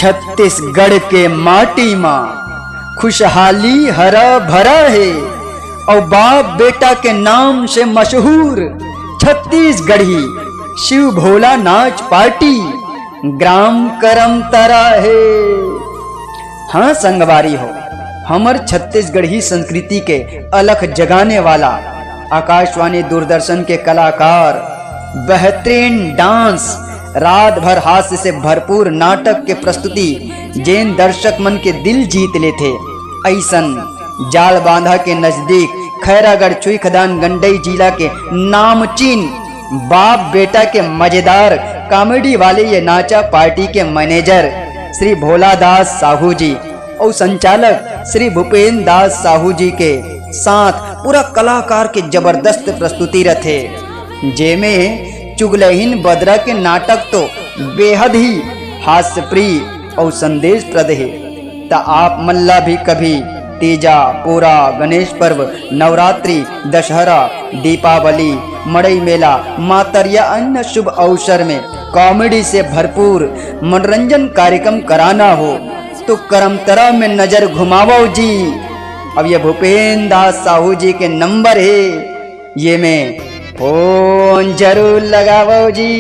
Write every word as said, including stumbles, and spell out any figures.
छत्तीसगढ़ के माटी मा खुशहाली हरा भरा हे। अउ बाप बेटा के नाम से मशहूर छत्तीसगढ़ी शिव भोला नाच पार्टी ग्राम करमतरा हे। हाँ संगवारी हो, हमर छत्तीसगढ़ी संस्कृति के अलख जगाने वाला आकाशवाणी दूरदर्शन के कलाकार, बेहतरीन डांस, रात भर हास्य से भरपूर नाटक के प्रस्तुति, जेन दर्शक मन के दिल जीत लेथे, अइसन जालबांधा के नजदीक खैरागढ़ छुईखदान गंडई जिला के नामचीन बाप बेटा के मजेदार कॉमेडी वाले ये नाचा पार्टी के मैनेजर श्री भोला दास साहू जी अउ संचालक श्री भूपेंद्र दास साहू जी के साथ पूरा कलाकार के जबरदस्त प्रस्तुति रथे, जेमे चुगलहिन बदरा के नाटक तो बेहद ही हास्य प्रिय अउ संदेश प्रद हे। त आप मन ला भी कभी तीजा, पोरा, गणेश पर्व, नवरात्रि, दशहरा, दीपावली, मड़ई मेला, मातर या अन्य शुभ अवसर में कॉमेडी से भरपूर मनोरंजन कार्यक्रम कराना हो तो करमतरा में नजर घुमावो जी। अब ये भूपेंद्र दास साहू जी के नंबर हे, ये में फोन जरूर लगावो जी।